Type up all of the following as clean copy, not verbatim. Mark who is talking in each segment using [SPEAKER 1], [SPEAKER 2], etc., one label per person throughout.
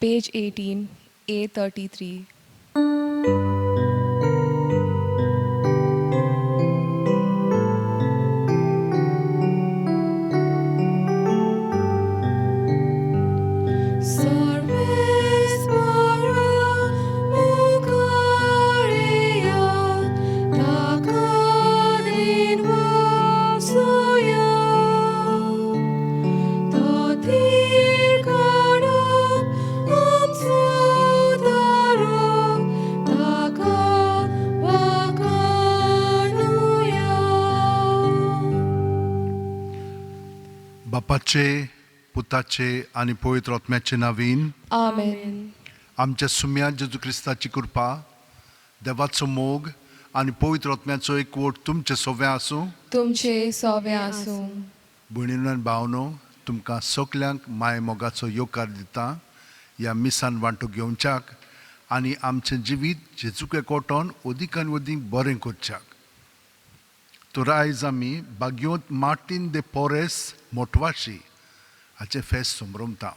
[SPEAKER 1] Page 18, A33. Sarvesvara Mukareya Takadin Vasoya Tatir Karam Amsodara Taka Vakanuya.
[SPEAKER 2] बापाचे पुताचे आनी पवित्र आत्म्याचे नावीन.
[SPEAKER 1] Amen.
[SPEAKER 2] आमच्या सुम्या जेजू क्रिस्ताची कृपा, देवाचो मोग आनी पवित्र आत्म्याचो एकवट तुमचे सोव्या आसूं.
[SPEAKER 1] तुमचे सोवे आसूं.
[SPEAKER 2] भयणीनो आनी भावनो, तुमकां सगल्यांक माय मोगाचो येवकार दिता ह्या मिसान वांटो घेवच्याक आनी आमचें जिवीत जेजूक एकवटोन अदीक आनी अदीक बरें करच्याक. तर आयज आमी बाग्योंत मार्टीन दे पोरेस मोटवाशी हाचें फेस्त समरमता.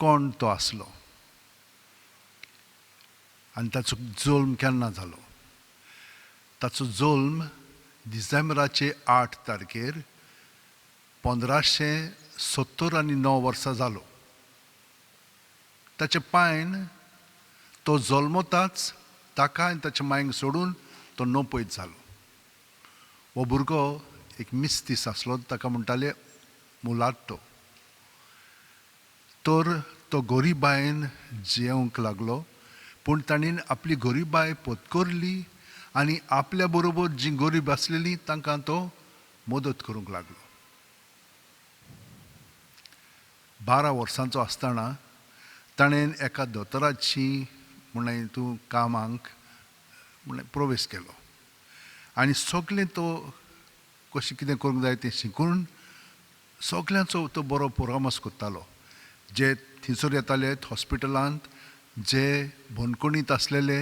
[SPEAKER 2] कोण तो आसलो आनी ताचो जल्म केन्ना जालो? ताचो जल्म डिसेंबराचे 8 तारखेर 1579 वर्सां जालो. ताचे पायन तो जल्मताच ताका आनी ताच्या मायंक सोडून तो नपयत जालो. हो भुरगो एक मिस्तीस आसलो, ताका म्हणटाले मुलाट्टो. तर तो गरिबायेन जियेवंक लागलो, पूण ताणें आपली गरिबाय पत्करली आनी आपल्या बरोबर जीं गरीब आसलेलीं तांकां तो मदत करूंक लागलो. 12 वर्सांचो आसतना ताणें एका दोतोराची म्हणलें तूं कामाक म्हणलें प्रवेश केलो आनी सगलें तो कशें कितें करूंक जाय तें शिकून सगल्यांचो तो बरो परामर्श करतालो. जे थंयसर येताले हॉस्पिटलांत, जे बंदखणींत आसलेले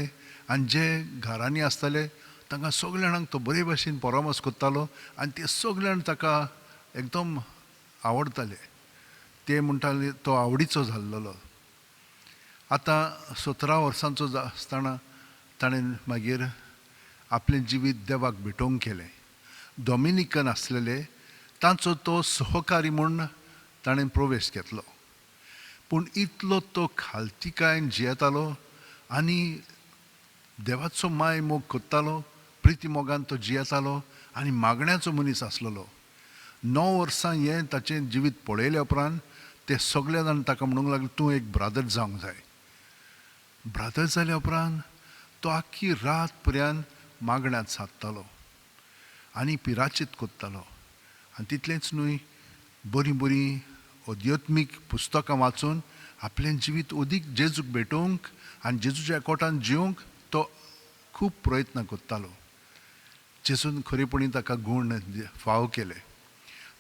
[SPEAKER 2] आनी जे घरांनी आसताले तांकां सगल्या जाणांक तो बरे भाशेन परामर्श करतालो आनी ते सगळे जाण ताका एकदम आवडटाले. ते म्हणटाले तो आवडीचो जाल्लो. आतां 17 वर्सांचो आसतना ताणें मागीर आपलें जिवीत देवाक भेटोवंक केलें. डॉमिनिकन आसलेले तांचो तो सहकारी म्हूण ताणें प्रवेश घेतलो. पूण इतलो तो खालतिकायेन जियेतालो आनी देवाचो माय मोग करतालो, प्रिती मोगान तो जियेतालो आनी मागण्याचो मनीस आसलेलो. 9 वर्सां हें ताचें जिवीत पळयल्या उपरांत ते सगळे जाण ताका म्हणूंक लागले, तूं एक ब्रादर जावंक जाय. ब्रादर जाल्या उपरांत तो आख्खी रात पर्यंत मागण्यांत सादतालो आनी पिराचीत करतालो. आनी तितलेंच न्हय, बरीं बरीं अध्यात्मीक पुस्तकां वाचून आपलें जिवीत अदीक जेजूक भेटोवंक आनी जेजूच्या एकवटान जिवंक तो खूब प्रयत्न करतालो. जेजून खरेपणी ताका गूण फाव केले.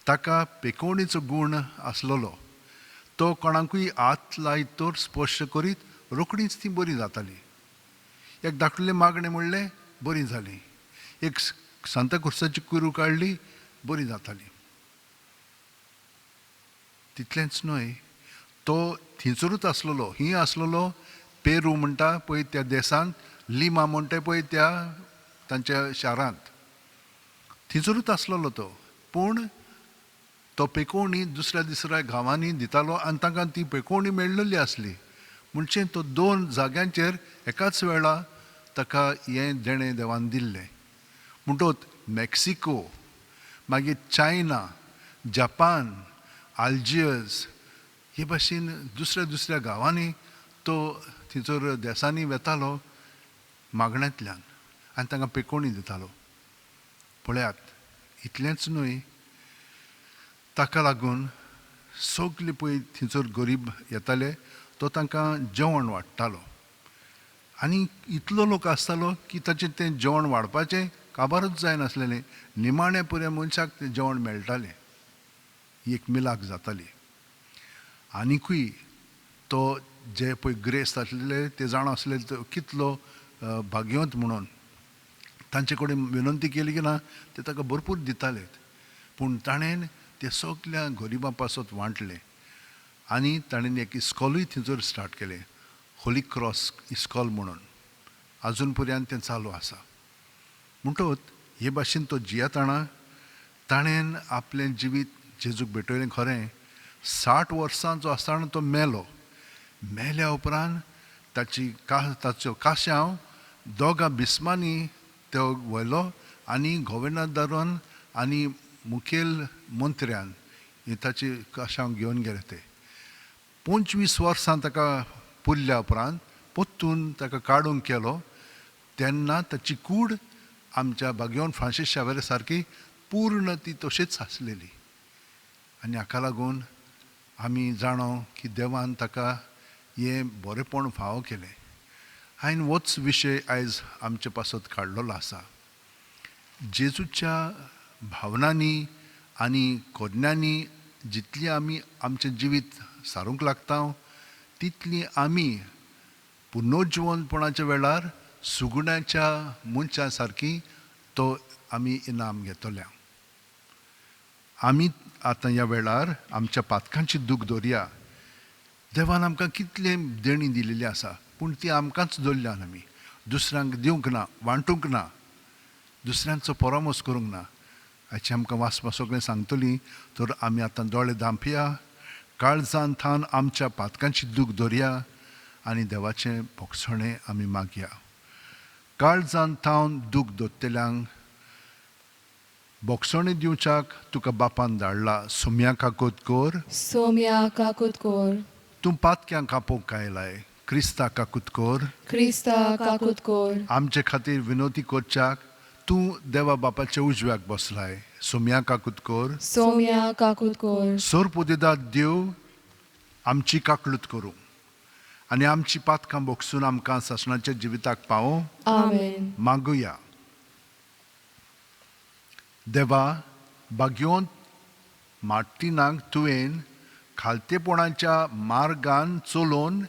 [SPEAKER 2] ताका पेकोवणीचो गूण आसलेलो. तो कोणाकूय हात लायत तर स्पर्श करीत रोखडीच ती बरी जाताली. एक धाकटुलें मागणें म्हणलें, बरी जाली. एक सांता खुर्साची कुरू काडली, बरी जाताली. तितलेंच न्हय, तो थंयसरूच आसलेलो, ही आसलेलो पेरू म्हणटा पळय त्या देशांत, लिमा म्हणटा पळय त्या तांच्या शारांत, थंयसरूच आसलेलो तो. पूण तो पेकोवणी दुसऱ्या दुसऱ्या गांवांनी दितालो आनी तांकां ती पेकोवणी मेळ्ळेली आसली. म्हणजे तो 2 जाग्यांचेर एकाच वेळा ताका हें देणें देवान दिल्लें. म्हणटोच मेक्सिको, मागीर चायना, जपान, आल्जियर्स हे भाशेन दुसऱ्या दुसऱ्या गांवांनी तो थंयसर देसांनी वेतालो मागण्यांतल्यान आनी तांकां पेकोवणी दितालो. पळयात, इतलेंच न्हय, ताका लागून सगले पळय थंयसर गरीब येताले, तो तांकां जेवण वाडटालो. आनी इतलो लोक आसतालो की ताचें तें जेवण वाडपाचें काबारूच जायनासलेलें. निमाणें पुराय मनशाक तें जेवण मेळटालें. ही एक मिलाक जाताली. आनिकूय तो जे पळय ग्रेस्त आसलेले ते जाणा आसले तो कितलो भाग्यवंत म्हणून तांचे कडेन विनंती केली की ना, ते ताका भरपूर दिताले. पूण ताणें ते सगल्या गरिबां पासत वांटलें. आनी ताणें एक इस्कॉलूय थंयसर स्टार्ट केलें, होली क्रॉस इस्कॉल म्हणून, आजून पर्यंत तें चालू आसा. म्हणटकच हे भाशेन तो जियेतना ताणें आपलें जिवीत जेजूक भेटयलें. खरें 60 वर्सांचो आसतना तो मेलो. मेल्या उपरांत ताची ताचो काश्यांव दोगां बिस्मांनी तो व्हेलो आनी गोवेर्नादरान आनी मुखेल मंत्र्यान हे ताची काश्यांव घेवन गेले. ते 25 वर्सां ताका पुरल्या उपरांत परतून ताका काडूंक केलो तेन्ना ताची कूड आमच्या बागेवन फ्रांसीस शावेरा सारकी पूर्ण ती तशीच आसलेली. आनी हाका लागून आमी जाणो की देवान ताका हें बरेंपण फावो केलें. हांवें होच विशय आयज आमचे पासत काडलेलो आसा. जेजूच्या भावनांनी आनी कोज्ञांनी जितली आमी आमचें जिवीत सारूंक लागता तितली आमी पुनर्जिवनपणाच्या वेळार सुगुण्याच्या मनशां सारकी तो आमी इनाम घेतल्या. आमी आतां ह्या वेळार आमच्या पातकांची दूख दवरया. देवान आमकां कितलें देणी दिलेली आसा, पूण ती आमकांच दवरल्यान आमी दुसऱ्यांक दिवंक ना, वांटूंक ना, दुसऱ्यांचो परामर्श करूंक ना. हाचें आमकां वाचपा सगळें सांगतली. तर आमी आतां दोळे धांपया, काळजान थावन आमच्या पातकांची दूख दवरया आनी देवाचें भोगसणें आमी मागया. काळजान थावन दूख दवरतल्यांक भोगसणें दिवच्याक तुका बापान धाडला. सोम्या काकूत कोर,
[SPEAKER 1] सोम्या काकूत कोर,
[SPEAKER 2] तूं पातक्यांक कापोवंक आयलाय, क्रिस्ता काकूत कोर,
[SPEAKER 1] क्रिस्ता काकूत कोर,
[SPEAKER 2] आमचे खातीर विनोती करच्याक तूं देवा बापाच्या उजव्याक बसलाय. सोम्या काकूत कोर,
[SPEAKER 1] सोम्या काकूत कोर,
[SPEAKER 2] सोरपोदेदाद देव आमची काकलूत करूं आनी आमची पातकां भोगसून आमकां सासणाच्या जिविताक पावों.
[SPEAKER 1] आमेन.
[SPEAKER 2] मागुया. देवा, बागयोंत मार्टिनाक तुवें खालतेपणाच्या मार्गान चलोवन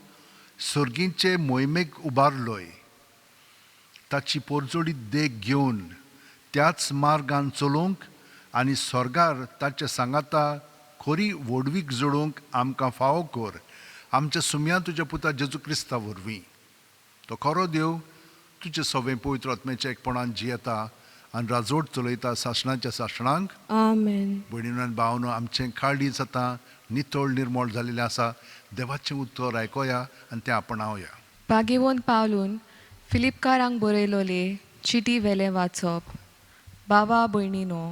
[SPEAKER 2] सर्गीचे मोहिमेक उबारलोय. ताची पोरजोडी देख घेवन त्याच मार्गान चलोवंक आनी स्वर्गार ताच्या सांगाता खरी व्हडवीक जोडूंक आमकां फावो कर. आमच्या सुम्या तुज्या पुता जेजू क्रिस्ता वरवीं. तो खरो देव तुजे सवें पवित्र आत्म्याच्या एकपणान जियेता आनी राजवट चलयता सासणाच्या सासणांक.
[SPEAKER 1] आमेन.
[SPEAKER 2] भयणीन आनी भावनो, आमचें काळीज आतां नितळ निर्मळ जाल्लें आसा. देवाचें उतर आयकोया आनी तें आपणावया.
[SPEAKER 1] भागेवन पावलून फिलिपकारांक बरयलोले चिटी वेलें वाचप. बाबा भयणीनो,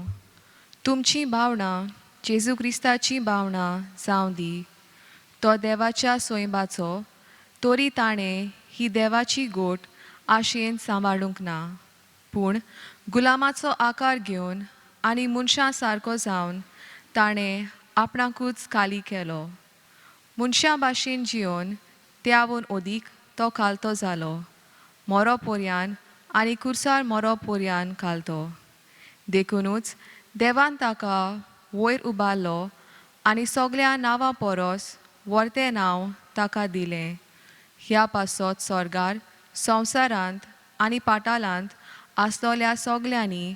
[SPEAKER 1] तुमचीं भावणां जेजू क्रिस्ताचीं भावणां जावं दी. तो देवाच्या सोयंबाचो तरी ताणें ही देवाची गोट आशेन सांबाळूंक ना, पूण गुलामाचो आकार घेवन आनी मनशां सारको जावन ताणें आपणाकूच खाली केलो. मनशां भाशेन जियोन त्यावून अदीक तो खालतो जालो, मोरो पोरयान आनी कुर्सार मोरो पोरयान खालतो. देखुनूच देवान ताका वयर उबारलो आनी सगळ्या नांवां परस व्हरतें नांव ताका दिलें. ह्या पासत स्वर्गार, संवसारांत आनी पाटालांत आसलोल्या सगल्यांनी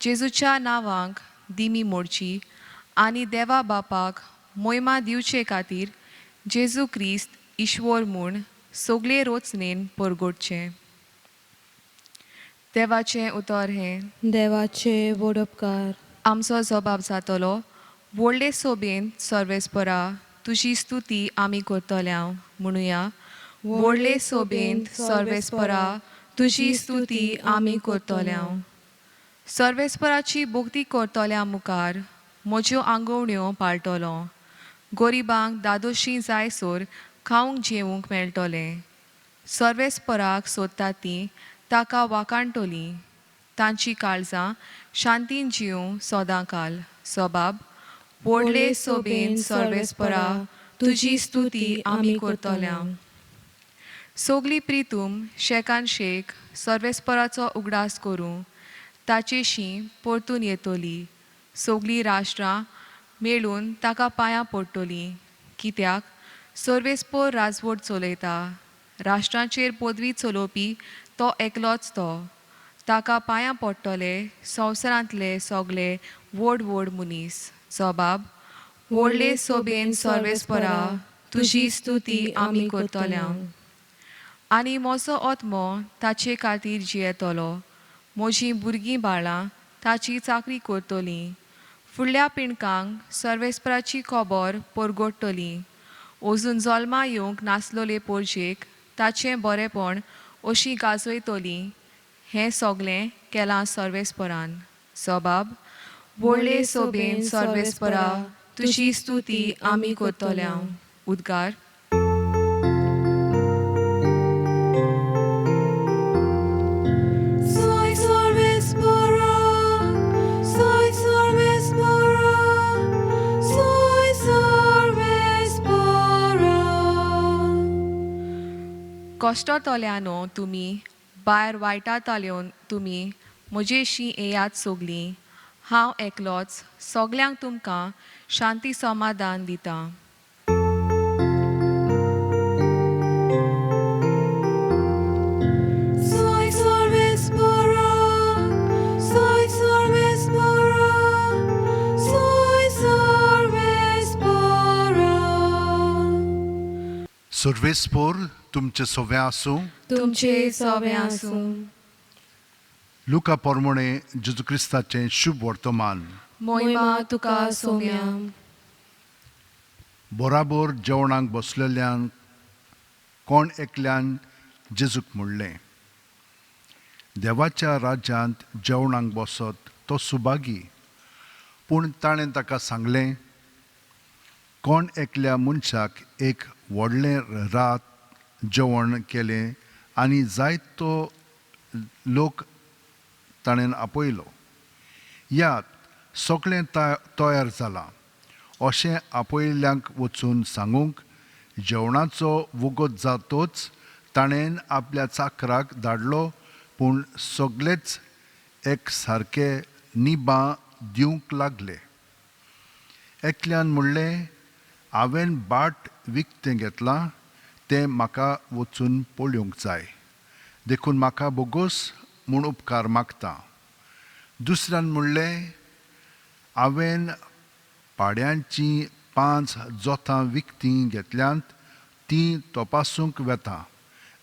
[SPEAKER 1] जेजूच्या नांवांक दिमी मोडची आनी देवा बापाक मोयमा दिवचे खातीर जेजू क्रिस्त ईश्वर म्हूण सगळे रोचणेन परगटचें. देवाचें उतर हें.
[SPEAKER 3] देवाचे वडपकार.
[SPEAKER 1] आमचो जबाब जातलो, व्हडले सोबेन सर्वेस्परा तुजी स्तुती आमी करतल्या. म्हणुया, व्हडले सोबेन सर्वेस्परा तुजी स्तुती आमी करतल्या. सर्वेस्पराची भक्ती करतल्या मुखार म्हज्यो आंगवण्यो पाळटलो. गरिबांक दादोशी जायसर खावंक जेवंक मेळटलें. सर्वेस्पराक सोदता तीं ताका वाकाणटलीं. तांची काळजां शांतीन जिवूं सदां काल. सबाब, व्हडले सोबेन सर्वेस्परा तुजी स्तुती आमी करतल्या. सगली प्रितूम शेकान शेक सर्वेस्पराचो उगडास करूं ताचेशी परतून येतली. सगलीं राष्ट्रां मेळून ताका पांयां पडटलीं. कित्याक सर्वेस्पोर राजवट चलयता, राष्ट्रांचेर पदवी चलोवपी तो एकलोच तो. ताका पांयां पडटले संवसारांतले सगले व्हड व्हड मनीस. जबाब, व्हडले सोबेन सर्वेस्परा तुजी स्तुती आमी करतल्या. आनी म्हजो आत्मो ताचे खातीर जियेतलो. म्हजीं भुरगीं बाळां ताची चाकरी करतलीं. फुडल्या पिणकांक सर्वेस्पराची खबर परगडटली. अजून जल्मा येवंक नासलोले पोरजेक ताचें बरेंपण अशी गाजयतली. हें सगळें केलां सर्वेस्परान. सबाब व्हडले सोबेन सर्वेस्परा तुजी स्तुती आमी करतल्या. उद्गार.
[SPEAKER 3] Soy Sarvespara, soy Sarvespara, soy Sarvespara.
[SPEAKER 1] कश्टतल्यानो तुमी भायर वायटांतल्यान तुमी म्हजेशी येयात सगलीं. हांव एकलोच सगल्यांक तुमकां शांती समाधान दितां.
[SPEAKER 3] Soy Sarvespara, soy Sarvespara, soy Sarvespara.
[SPEAKER 2] सर्वेस्पोर तुमचें सव्या आसूं.
[SPEAKER 3] तुमचे सवे आसूं.
[SPEAKER 2] लुका पोरमोणे जेजू क्रिस्ताचें शुभ वर्तमान.
[SPEAKER 1] मोहिमा तुका सोम्या.
[SPEAKER 2] बराबर जेवणाक बसलेल्यान कोण एकल्यान जेजूक म्हणलें, देवाच्या राज्यांत जेवणाक बसत तो सुभागी. पूण ताणें ताका सांगलें, कोण एकल्या मनशाक एक व्हडलें रात जेवण केलें आनी जायतो लोक ताणें आपयलो. यात सगळें तयार जालां अशें आपयल्ल्यांक वचून सांगूंक जेवणाचो वगत जातोच ताणें आपल्या चाकराक धाडलो, पूण सगळेच एक सारके निबां दिवंक लागले. एकल्यान म्हणलें, हांवें बाट विकतें घेतलां तें म्हाका वचून पळोवंक जाय, देखून म्हाका बोगोस म्हूण उपकार मागता. दुसऱ्यान म्हणलें, हांवें पाड्यांचीं 5 जोतां विकतीं घेतल्यांत, तीं तपासूंक वेता,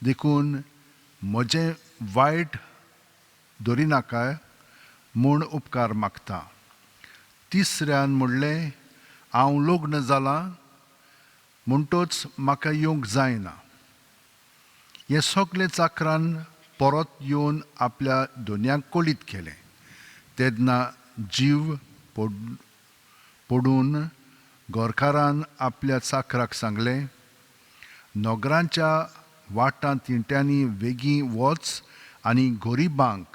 [SPEAKER 2] देखून म्हजें वायट धरिनाका म्हूण उपकार मागता. तिसऱ्यान म्हणलें, हांव लग्न जालां म्हणटच म्हाका येवंक जायना. हें सगळें चाकरान परत येवन आपल्या दोनयांक कळीत केलें. तेन्ना जीव पडून घरकारान आपल्या चाकराक सांगलें, नगरांच्या वाटां तिंट्यांनी वेगीं वच आनी गरिबांक,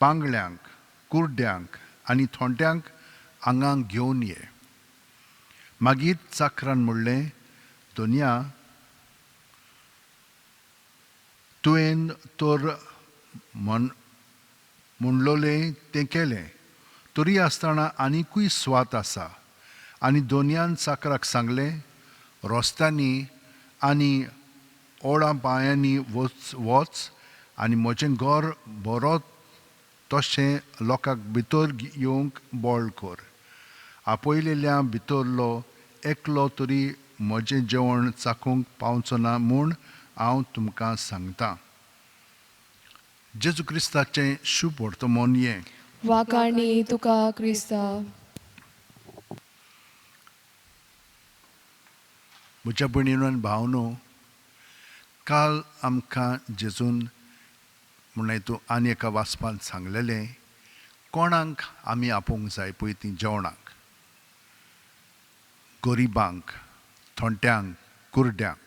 [SPEAKER 2] पांगळ्यांक, कुर्ड्यांक आनी थोंट्यांक आंगांक घेवन ये. मागीर चाकरान म्हणलें, दोनया तुवें तर म्हणलोलें तें केलें, तरी आसतना आनिकूय स्वात आसा. आनी दोनयान चाकराक सांगलें, रस्त्यांनी आनी ओडां पांयांनी वच आनी म्हजें घर बरो तशें लोकांक भितर येवंक बळ कर. आपयलेल्या भितरलो एकलो तरी म्हजें जेवण चाखूंक पावचो ना म्हूण हांव तुमकां सांगता. जेजू क्रिस्ताचें शुभ वर्तमान हें.
[SPEAKER 3] वाकाणी तुका क्रिस्ता.
[SPEAKER 2] म्हज्या भयणीनो आनी भावनो, काल आमकां जेजून म्हणलें तूं आनी एका वाचपांत सांगलेलें, कोणाक आमी आपोवंक जाय पळय तीं जेवणाक, गरिबांक, थोंट्यांक, कुर्ड्यांक.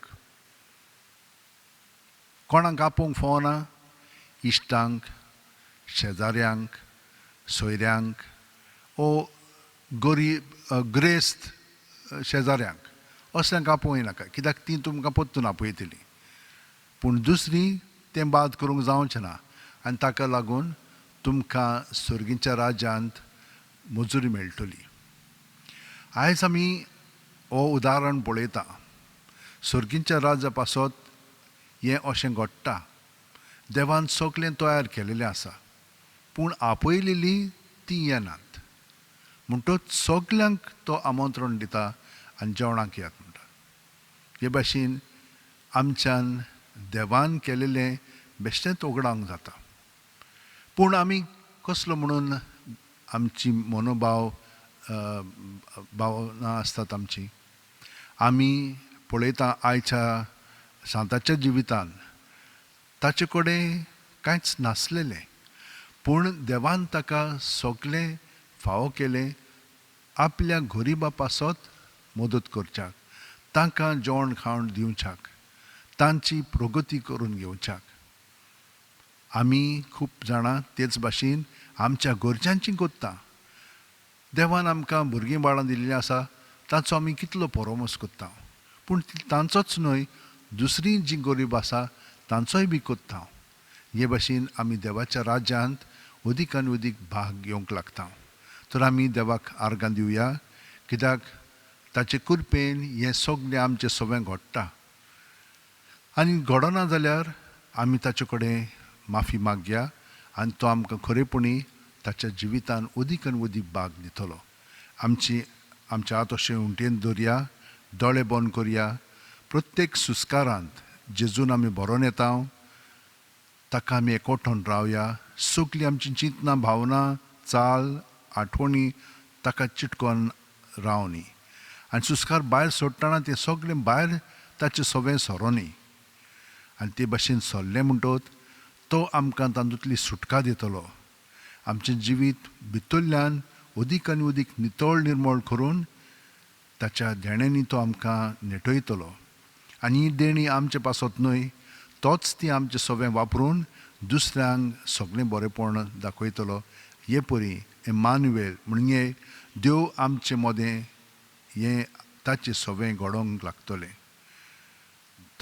[SPEAKER 2] कोणाक आपोवंक फावना? इश्टांक, शेजाऱ्यांक, सोयऱ्यांक ओ गरीब ग्रेस्त शेजाऱ्यांक, असल्यांक आपोवंक नाका, कित्याक तीं तुमकां परतून आपयतलीं. पूण दुसरी तें बाद करूंक जावचें ना आनी ताका लागून तुमकां सर्गीच्या राज्यांत मजुरी मेळटली. आयज आमी हो उदाहरण पळयता. सर्गीच्या राज्या पासत हें अशें घडटा. देवान सगळें तयार केलेलें आसा, पूण आपयलेलीं तीं येनात. म्हणटच सगल्यांक तो आमंत्रण दिता आनी जेवणाक येयात म्हणटा. हे भाशेन आमच्यान देवान केलेलें बेश्टेंच ओगडावंक जाता. पूण आमी कसलो म्हणून आमची मनोभाव भावना आसतात आमची. आमी पळयता आयच्या सांताच्या जिवितान ताचे कडेन कांयच नासलेलें, पूण देवान ताका सगळें फावो केलें आपल्या गरिबा पासत मदत करच्याक, तांकां जेवण खावण दिवच्याक, तांची प्रगती करून घेवच्याक. आमी खूब जाणां तेच भाशेन आमच्या गरजांची कोत्ता. देवान आमकां भुरगीं बाळां दिल्लीं आसा ताचो आमी कितलो परोमोस कोत्ता, पूण तांचोच न्हय दुसरी जीं गरीब आसा तांचोय बी कोत्ता. हे भाशेन आमी देवाच्या राज्यांत अदीक आनी अदीक भाग घेवंक लागता. तर आमी देवाक आर्गां दिवया, कित्याक ताचे कृपेन हें सगळें आमचें सगळें घडटा. आनी घडना जाल्यार आमी ताचे कडेन माफी मागया आनी तो आमकां खरेपणी ताच्या जिवितान अदीक आनी अदीक भाग दितलो. आमची आमच्या हात अशें उंटेन दवरया, दोळे बंद करया. प्रत्येक सुस्कारांत जेजून आमी भरोन येता ताका आमी एकवटून रावया. सगळीं आमची चिंतनां, भावना, चाल, आठवणी ताका चिटकोन रावनी आनी सुस्कार भायर सोडटना तें सगळें भायर ताचें सगळें सरोनी आनी ते भाशेन सरलें म्हणटत तो आमकां तातूंतली सुटका दितलो. आमचें जिवीत भितरल्यान अदीक आनी अदीक नितळ निर्मळ करून ताच्या देण्यांनी तो आमकां नेटयतलो. आनी ही देणी आमचे पासत न्हय, तोच ती आमचें सगळें वापरून दुसऱ्यांक सगळें बरेपण दाखयतलो. हे परी एमानुएल म्हणजे देव आमचे मदें हें ताचें सगळें घडोवंक लागतलें.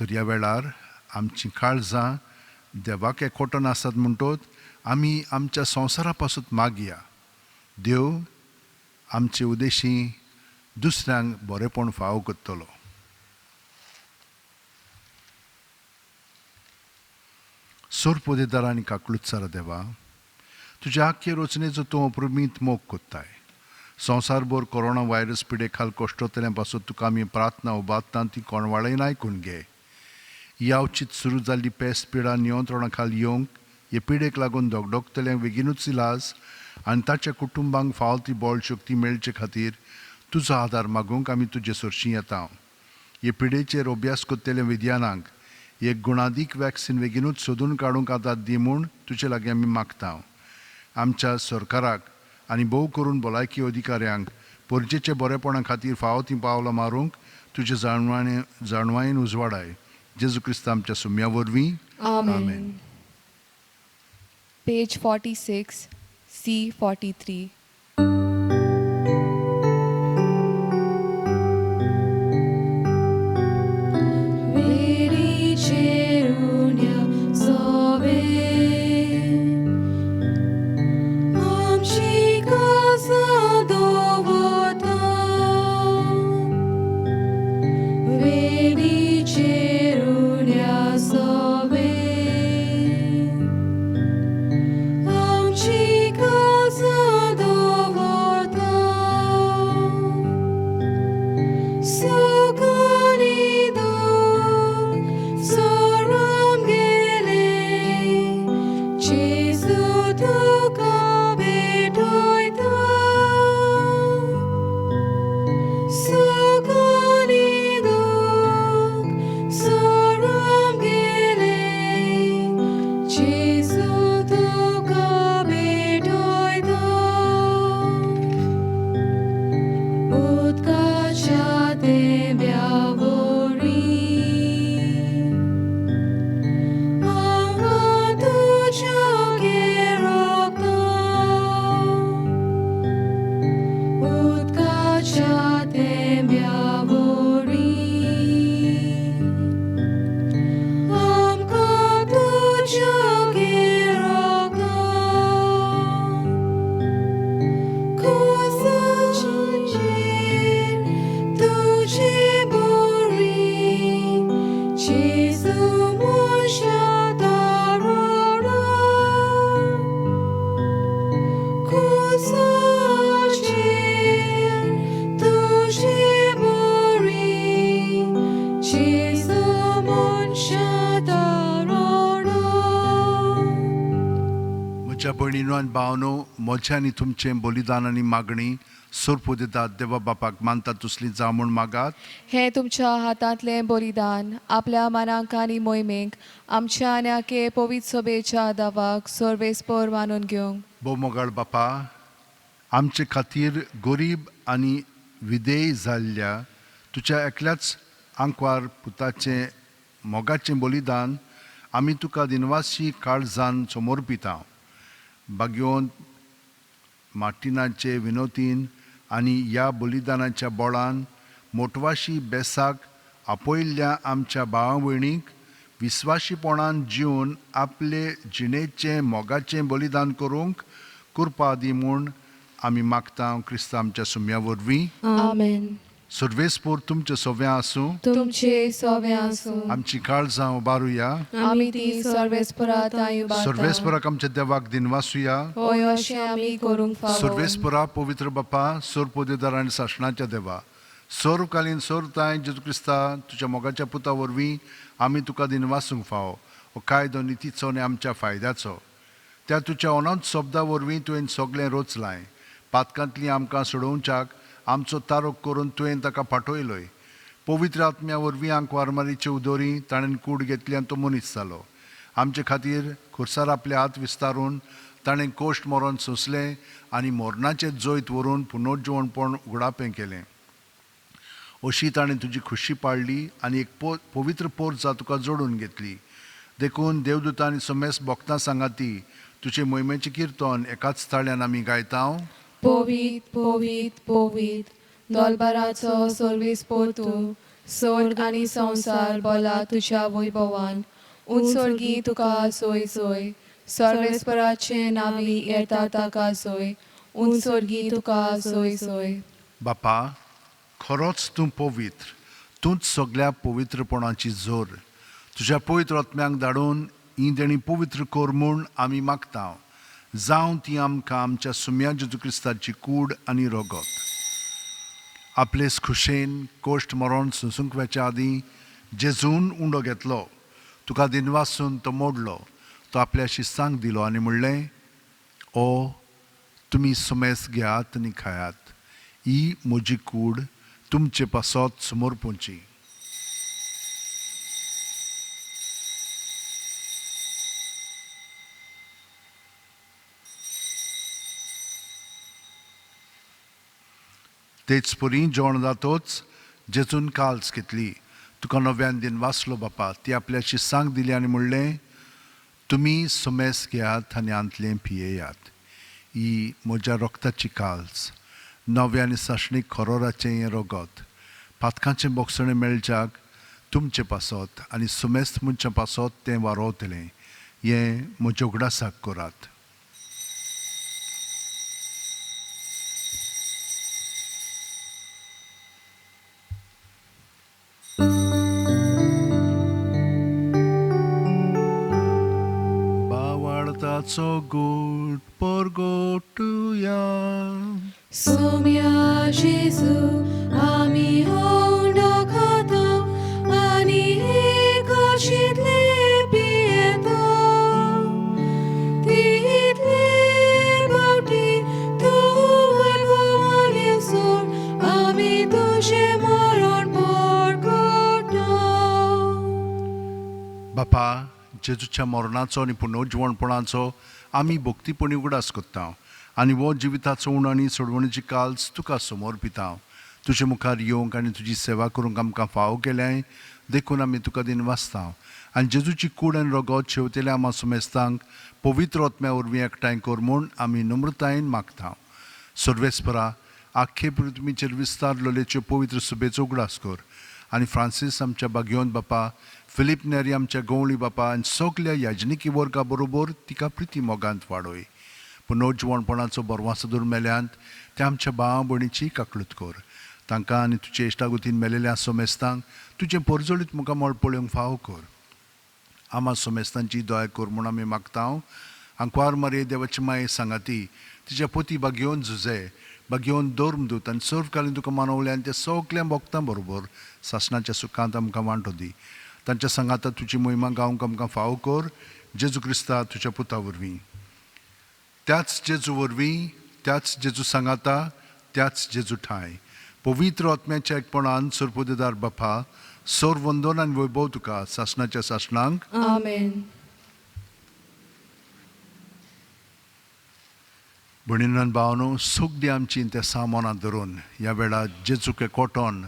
[SPEAKER 2] तर ह्या वेळार आमचीं काळजां देवाक एकवटन आसात म्हणटत आमी आमच्या संवसारा पासून मागया. देव आमचे उद्देशी दुसऱ्यांक बरेपण फावो करतलो. सोरपोदेदार आनी काकळुत्सारा देवा, तुज्या आख्खे रचनेचो तूं अप्रमीत मोग कोत्ताय. संवसारभर कोरोना व्हायरस पिडे खाल कश्टोतल्या पासून तुका आमी प्रार्थना उबारता ती कोणवाळेन आयकून घे. यावचीत सुरू जाल्ली पेस्ट पिडा नियंत्रणा खाल येवंक हे पिडेक लागून धगधगतल्यांक बेगीनूच इलाज आनी ताच्या कुटुंबांक फावो ती बळ शक्ती मेळचे खातीर तुजो आदार मागूंक आमी तुजे सरशीं येता. हे पिडेचेर अभ्यास करतल्या विज्ञानांक एक गुणादीक वॅक्सिन बेगीनूच सोदून काडूंक आदार दी म्हूण तुजे लागीं आमी मागता. आमच्या सरकाराक आनी भोव करून भलायकी अधिकाऱ्यांक परजेच्या बरेपणा खातीर फावो तीं पावलां मारूंक तुजे जाणवायेन उजवाडाय. जेजू क्रिस्त आमच्या सुम्या वरवीं, आमेन.
[SPEAKER 1] Page 46, C 43.
[SPEAKER 3] Kusachi
[SPEAKER 2] भयणो आनी भावनो, म्हजें आनी तुमचें बलिदान आनी मागणी सोरपू दितात देवा बापाक मानता तसली जावं म्हूण मागात.
[SPEAKER 1] हें तुमच्या हातांतलें बलिदान आपल्या मनाक आनी मोहिमेक आमच्या आनी आखे पवित्र सभेच्या दावाक सर्वेस्पर मानून घेवंक.
[SPEAKER 2] भोवमोगाळ बापा, आमचे खातीर गरीब आनी विधेय जाल्ल्या तुज्या एकल्याच आंकवार पुताचें मोगाचें बलिदान आमी तुका दिनवासी काळजान समर्पिता. बागयोन मार्टिनाचे विनोतीन आनी ह्या बलिदानाच्या बळान मोटवाशी बेसाक आपयल्ल्या आमच्या भावा भयणीक विस्वाशीपणान जिवन आपले जिणेचें मोगाचें बलिदान करूंक कृपा दी म्हूण आमी मागता क्रिस्तांव आमच्या सुम्या वरवीं.
[SPEAKER 3] आमेन.
[SPEAKER 2] सर्वेस्पोर तुमचें सोव्यां आसूं.
[SPEAKER 1] तुमचे सोवे आसूं.
[SPEAKER 2] आमची काळजां उबारुया.
[SPEAKER 1] आमी ती सर्वेस्परा तांय उबारता.
[SPEAKER 2] सर्वेस्पराक आमच्या देवाक दिनवासुया.
[SPEAKER 1] होय, अशें आमी करूंक फावो.
[SPEAKER 2] सर्वेस्परा पवित्र बापा, सोरपोदेदार आनी सासणाच्या देवा, सर्वकालीन सर्वताय जेजू क्रिस्ता तुज्या मोगाच्या पुता वरवीं आमी तुका दिनवासूंक फावो. हो कायदो नितीचो आनी आमच्या फायद्याचो. त्या तुज्या अनंत शब्दा वरवीं तुवें सगळें रचलां. पातकांतली आमकां सोडोवच्याक आमचो तारोक करून तुवें ताका पाठयलोय. पवित्र आत्म्या वरवीं आंकवार मारीचे उदोरी ताणें कूड घेतली आनी तो मनीस जालो. आमचे खातीर खुर्सार आपले हात विस्तारून ताणें कोश्ट मरण सोंसलें आनी मरणाचें जैत व्हरून पुनर्जिवणपण उगडापें केलें. अशी ताणें तुजी खुशी पाडली आनी एक पवित्र पोरजा तुका जोडून घेतली. देखून देवदूतां आनी समेस्त भक्तां सांगाती तुजे मोहिमेचें किर्तन एकाच ताळ्यान आमी गायता.
[SPEAKER 1] पवित्र पवित्र पवित्र दोलबाराचो सर्वेस्पोर तूं, स्वर्ग आनी संवसार बोला तुज्या वैभवान. उंचोर्गी तुका सोय सोय, सर्वेस्पराचें नांवी येता ताका सोय, उंचोर्गी तुका सोय सोय.
[SPEAKER 2] बापा, खरोच तूं पवित्र, तूंच सगळ्या पवित्रपणाची जोर. तुज्या पवित्र आत्म्यांक धाडून ही देणी पवित्र कर म्हूण आमी मागता. जावं ती आमकां आमच्या सुम्या जेजू क्रिस्ताची कूड आनी रगत. आपलेच खुशेन कोश्ट मरण सोंसूंक वेच्या आदीं जेजून उंडो घेतलो, तुका दिनवासून तो मोडलो, तो आपल्या शिस्तांक दिलो आनी म्हणलें, ओ तुमी सुमेस घेयात आनी खायात, ही म्हजी कूड तुमचे पासत समर्पूंची. तेच परी जेवण जातोच जेजून काल्स घेतली, तुका नव्यान दिन वाचलो बापा, ती आपल्या शिस्तांक दिली आनी म्हणलें, तुमी सुमेस घेयात आनी आंतलें पियेयात, ही म्हज्या रक्ताची काल्स, नव्या आनी सासणीक खरोराचें हें रगत, पातकांचें बोगसणें मेळच्याक तुमचे पासत आनी सुमेस्त मनशां पासत तें वारोवतलें, हें म्हज्या उगडासाक करात. बावाळताचो गोट परगोटुया.
[SPEAKER 3] सोम्या जेजू आमी होंडो खाता आनी एकाशितले पियेता. तितले बावटी तूं वैभवान येसर आमी तुजें मरण परगटा.
[SPEAKER 2] बापा, जेजूच्या मरणाचो आनी पुनर्जिवणपणाचो आमी भक्तीपणी उगडास करता आनी हो जिविताचो उण आनी सोडवणीची काल्स तुका समर्पिता. तुजे मुखार येवंक आनी तुजी सेवा करूंक आमकां फावो केल्याय देखून आमी तुका दिनवासता आनी जेजूची कूड आनी रगत शेवतेल्या आमा सुमेस्तांक पवित्र आत्म्या वरवीं एकठांय कर म्हूण आमी नम्रतायेन मागता. सर्वेस्परा, आख्खे पृथ्वीचेर विस्तारलेलेच्यो पवित्र सुबेचो उगडास कर आनी फ्रांसीस आमच्या बागयोन बापा, फिलीप नेरी आमच्या गवळी बापा आनी सगल्या याजनिकी वर्गा बरोबर तिका प्रिती मोगांत वाडय. पुनर्जिवणपणाचो बरवासदूर मेल्यांत त्या आमच्या भावा भयणीची काकळूत कर. तांकां आनी तुजे इश्टागतीन मेलेल्या सोमेस्तांक तुजें परजळीत मुखामळ पळोवंक फावो कर. आमा सोमेस्तांची दया कर म्हूण आमी मागता. आंकवार मारये देवाची माये सांगाती तिच्या पोती बागयोन झुजे बागयोन धर्मदूत आनी सर्वकालीन तुका मानवले आनी त्या सगल्या भक्तां बरोबर सासणाच्या सुखांत आमकां वांटो दी. तांच्या सांगाता तुजी मोहिमा गावंक आमकां फावो कर, जेजू क्रिस्ता तुज्या पुता वरवीं. त्याच जेजू वरवीं, त्याच जेजू सांगाता, त्याच जेजू ठांय, पवित्र आत्म्याच्या एकपणान सरपुदेदार बापा, सोर वंदन आनी वैभव तुका सासणाच्या सासणांक.
[SPEAKER 1] आमेन.
[SPEAKER 2] भयणीन भावनो, सगळीं आमची त्या सामानां धरून ह्या वेळार जेजूक कोटोन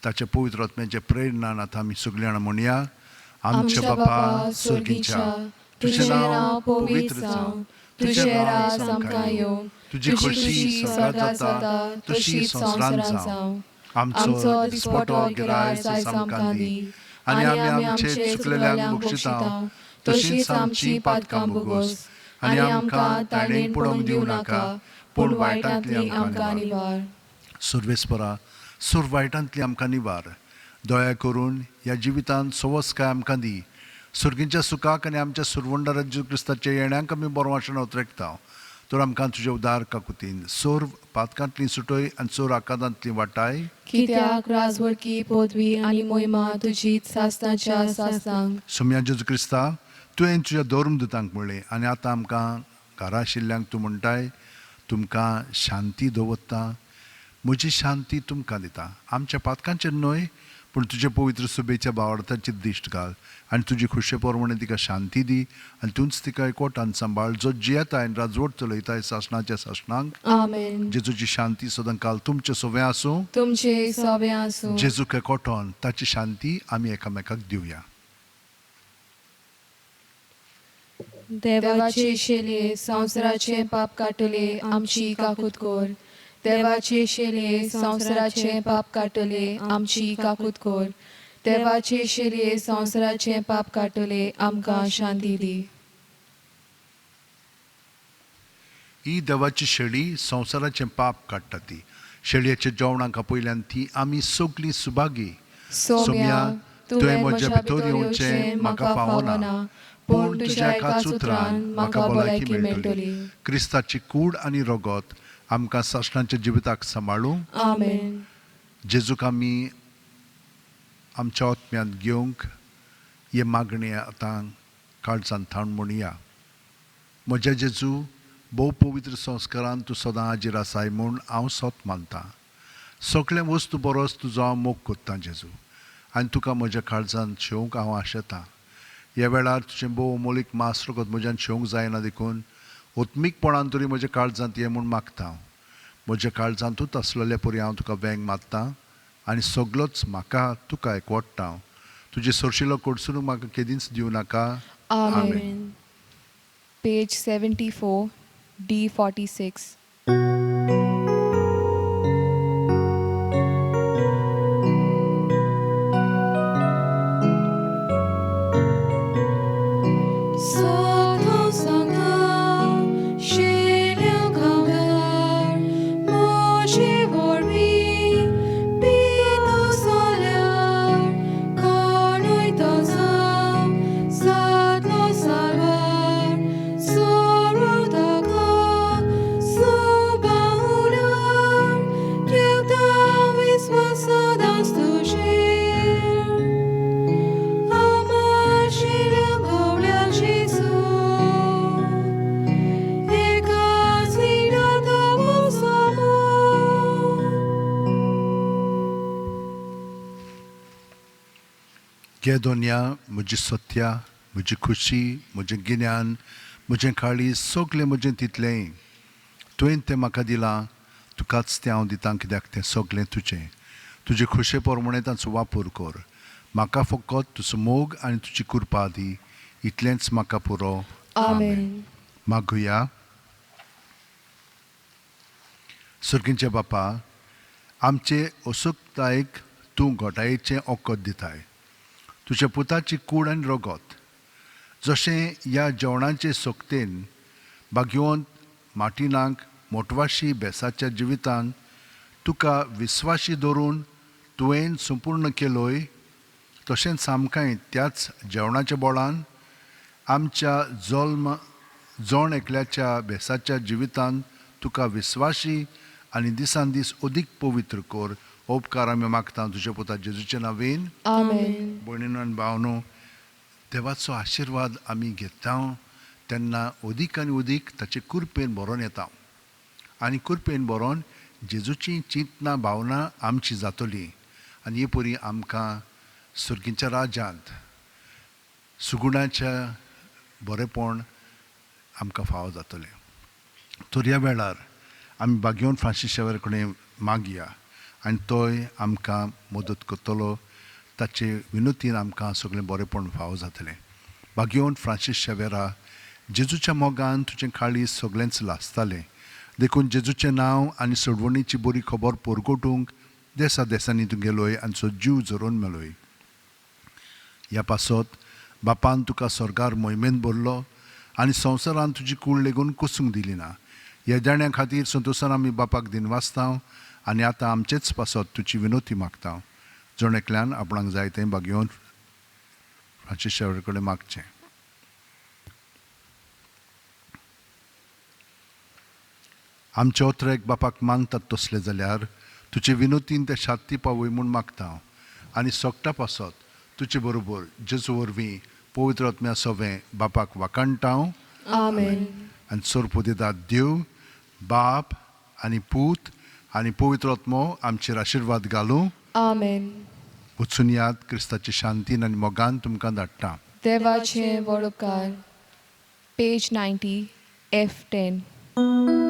[SPEAKER 2] ताच्या पवित्र आत्म्याच्या प्रेरणान आतां आमी सगळीं जाणां म्हणया. आमच्या बापा सर्गीच्या, तुजें नांव पवित्र जावं, तुजें राज आमकां येवं, तुजी खोशी स्वर्गात जाता तशी संवसारांत जावं. आमचो दिसपटो गिरायस आयज आमकां दी, आनी आमी आमचे चुकलेल्यांक बक्षिता तशीच आमची पातकां भोगोस, आनी आमकां ताणें पडोवंक दिवं नाका, पूण वायटांतली आमकां निवार. सुर्वेस्परा, सुर वायटांतली आमकां निवार. दया करून ह्या जिवितांत सवसकाय आमकां दी. सुर्गींच्या सुखाक आनी आमच्या सुरवंडार जेजू क्रिस्ताच्या येण्याक आमी बरो वाशण उतरेकता. तर आमकां तुजे उदार काकुतीन सोर पातकांतली सुटय आनी सोर आकांतांतली वाटाय.
[SPEAKER 1] कित्याक राजवडकी, पदवी आनी मोहिमा तुजी सासणाच्या सासणांक.
[SPEAKER 2] सोम्या जेजू क्रिस्ता, तुवें तुज्या धर्मदुतांक म्हणलें आनी आतां आमकां घरा आशिल्ल्यांक तूं म्हणटाय, तुमकां शांती दवरता, म्हजी शांती तुमकां दिता. आमच्या पातकांचेर न्हय, पूण तुजे पवित्र सुबेच्या भावार्थाची दिश्ट घाल आनी तुजी खुशे प्रमाणे तिका शांती दी, आनी तूंच तिका एकवटान सांबाळ, जो जियेता आनी राजवट चलयताय सासणाच्या सासणांक.
[SPEAKER 1] आमेन.
[SPEAKER 2] जेजूची शांती सदां काल तुमचें सवें आसूं.
[SPEAKER 1] तुमचे सवें आसूं.
[SPEAKER 2] जेजूक एकवटोन ताची शांती आमी एकामेकाक दिवया.
[SPEAKER 1] देवाचे शेले, संवसाराचे पाप काडटले, आमची काकूत कर. देवाचे शेले, संवसाराचे पाप काडटले, आमची काकूत कर. देवाचे शेले, संवसाराचे पाप काडटले, आमकां शांती दी.
[SPEAKER 2] ही देवाची शेळी संवसाराचें पाप काडटा ती. शेळयेच्या जेवणाक आपयल्यान ती आमी सगळीं सुभागी.
[SPEAKER 1] सोम्या, तुवें म्हज्या भितर येवचें म्हाका फावना, पूण तुज्या एकाच उतरान म्हाका भलायकी मेळटली.
[SPEAKER 2] क्रिस्ताची कूड आनी रगत आमकां सासणाच्या जिविताक सांबाळूं.
[SPEAKER 1] आमेन.
[SPEAKER 2] जेजूक आमी आमच्या आत्म्यांत घेवंक हे मागणी आतां काळजान थावन म्हणया. म्हज्या जेजू, भोव पवित्र संस्कारान तूं सदां हाजीर आसाय म्हूण हांव सत मानतां. सगळें वस्तू बरोच तुजो हांव मोग कोत्तां जेजू, आनी तुका म्हज्या काळजान शेवंक हांव आशेतां. ह्या वेळार तुजें भोव अमोलीक मास रगत म्हज्यान शेवंक जायना, देखून ओत्मीकपणान तरी म्हज्या काळजांत ये म्हूण मागता हांव. म्हज्या काळजांतूच आसलेले परी हांव तुका वेंग मारतां आनी सगलोच म्हाका तुका एकवटता हांव. तुजे सोरशिलो कडसून म्हाका केदींच दिवं नाका.
[SPEAKER 1] आमेन. Page 74, D 46.
[SPEAKER 3] सतो सांगा शेल्या गांवार म्हजे वरवीं पितो जाल्यार कोणूय तो जावं जातलो साल्वार, सोरो ताका सुबाहुलार, ठेवता विस्वास सदांच तुजेर. आमाशिल्या गवळ्या जेजू, एकाच खिणांत वसमो.
[SPEAKER 2] घे दोनया म्हजी सत्या, म्हजी खुशी, म्हजें गिन्यान, म्हजें काळीज, सगळें म्हजें तितलेंय तुवें तें म्हाका दिलां, तुकाच तें हांव दितां, कित्याक तें सगळें तुजें. तुजे खुशे प्रमाणे तांचो वापर कर. म्हाका फकत तुजो मोग आनी तुजी कृपा दी, इतलेंच म्हाका पुरो.
[SPEAKER 1] आमेन.
[SPEAKER 2] मागुया. सर्गींचे बापा, आमचे असुकतायेक तूं घोटायेचें वखद दिताय, तुज्या पुताची कूड आनी रगत. जशें ह्या जेवणाचे सोकतेन भाग्यवंत मार्टिनाक मोटवाशी बेसाच्या जिवितान तुका विस्वाशी दवरून तुवें संपूर्ण केलोय, तशेंच आमकांय त्याच जेवणाच्या बोळान आमच्या जल्म जण एकल्याच्या बेसाच्या जिवितान तुका विस्वाशी आनी दिसान दीस अदीक पवित्र कर. उपकार आमी मागता तुज्या पुता जेजूच्या नांवेन.
[SPEAKER 1] आमेन.
[SPEAKER 2] भयणीनो आनी भावनो, देवाचो आशिर्वाद आमी घेता तेन्ना अदीक आनी अदीक ताचे कुरपेन भरोन येता आनी कुरपेन भरोन जेजूची चिंतना भावना आमची जातली आनी हे परी आमकां सुर्गीच्या राज्यांत सुगुणाच्या बरेपण आमकां फावो जातलें. तर ह्या वेळार आमी बागेवन फ्रांसीस शेवर कडेन मागया आनी तोय आमकां मदत करतलो. ताचे विनोतीन आमकां सगळें बरेपण फावो जातलें. बागेवन फ्रांसीस शेवेरा, जेजूच्या मोगान तुजें काळीज सगळेंच लासतालें, देखून जेजूचें नांव आनी सोडवणीची बरी खबर परगटूंक देसा देसांनी तूं गेलोय आनी सो जीव झरोवन मेलोय. ह्या पासत बापान तुका स्वर्गार मोहिमेंत भरलो आनी संवसारान तुजी कूड लेगून कुसूंक दिली ना. ह्या देण्या खातीर संतोसान आमी बापाक दिनवासता आनी आतां आमचेच पासत तुजी विनोती मागता. जण एकल्यान आपणाक जाय तें बागेवन फ्रांसीस शेवर कडेन मागचें. आमचे ओत्रेक बापाक मानतात तसले जाल्यार तुजे विनोतीन ते शांती पावय म्हूण मागता आनी सोगटा पासत तुजे बरोबर जेजू वरवीं पवित्र आत्म्या सोवें बापाक वाखाणटा.
[SPEAKER 1] आमेन.
[SPEAKER 2] आनी सोरपो दितात देव बाप आनी पूत आनी पवित्र आत्मो आमचेर आशिर्वाद घालूं.
[SPEAKER 1] आमेन.
[SPEAKER 2] वचून याद, क्रिस्ताची शांतीन आनी मोगान तुमकां धाडटा.
[SPEAKER 1] देवाचे व्हड उपकार. Page 90, F 10.